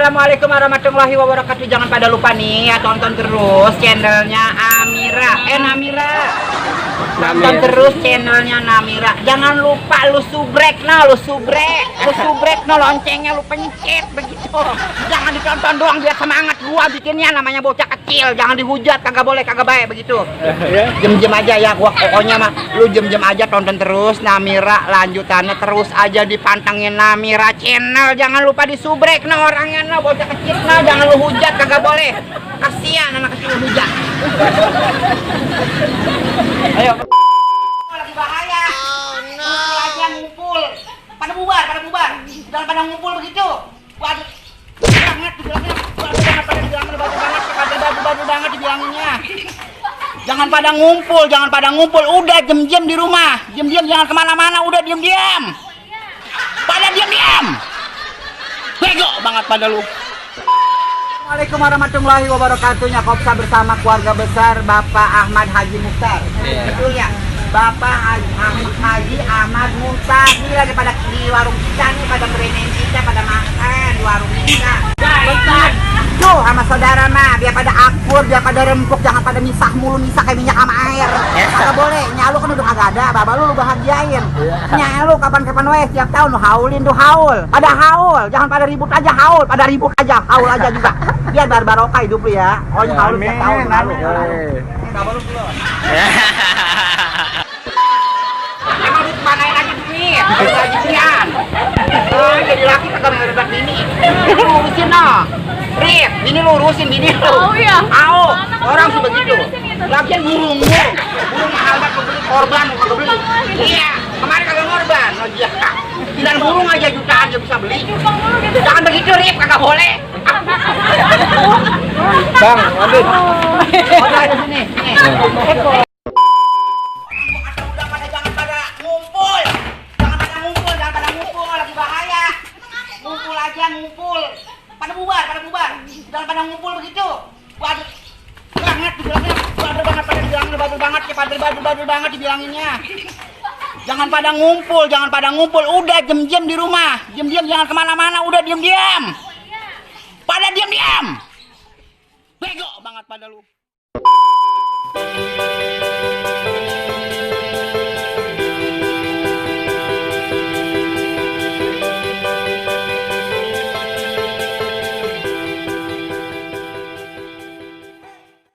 Assalamualaikum warahmatullahi wabarakatuh. Jangan pada lupa nih ya, tonton terus channelnya Amira. Namira. Tonton terus channelnya Namira. Jangan lupa lu subrek lu subrek loncengnya lu pencet begitu. Jangan ditonton doang biar semangat gua bikinnya, namanya bocah kecil. Jangan dihujat, kagak boleh, kagak baik begitu. Jem-jem aja ya gua, pokoknya mah lu jem-jem aja, tonton terus Namira, lanjutannya terus aja dipantengin Namira channel. Jangan lupa disubrek orangnya bocah kecil jangan lu hujat, kagak boleh. Kasihan anak kecil hujat. Ayo. Lagi bahaya. Ngumpul aja, ngumpul. Pada bubar. Jangan pada ngumpul begitu. Waduh. Banget dibilangnya. Batu banget dibilanginnya. Jangan pada ngumpul. Udah diam di rumah. Diam jangan kemana-mana. Udah diam. Pada diam. Bego banget pada lu. Assalamualaikum warahmatullahi wabarakatuh. Kopsa bersama keluarga besar Bapak Ahmad Haji Mukhtar. Betul ya, Bapak Haji Ahmad Mukhtar. Ini lagi pada di warung kita nih, pada berenang kita, pada makan di warung kita. Besar tuh sama saudara mah, biar pada akur, biar pada rempuk, jangan pada misah kayak minyak sama air. Kagak boleh. Nyalu kan udah kagak ada, baba lu bahagiain. Nyalu kapan-kapan weh, setiap tahun lu haulin tuh haul. Pada haul, jangan pada ribut aja haul, haul aja juga. Biar barokah hidup lu ya. Pokoknya haul setiap tahun. Baba lu keluar. Emang lu kemanain aja nih? Lagi sian. Jadi laki kagak ngerebat bini. Lurusin noh. Rip, bini lu urusin bini lu. Oh iya. Orang sih begitu. Lagian burung mahal banget, beli korban, beli. Iya, kemarin kagak korban. Dan burung aja jutaan aja bisa beli. Jangan begitu Rip, kagak boleh. Bang, ambil. Ada sini. Jangan pada ngumpul, lagi bahaya. Ngumpul. Pada bubar. Jangan pada ngumpul begitu. Waduh. Banget dibilangnya. Batu banget dibilanginnya. Jangan pada ngumpul. Udah diam di rumah. Diam jangan kemana-mana. Udah diam. Pada diam. Bego banget pada lu.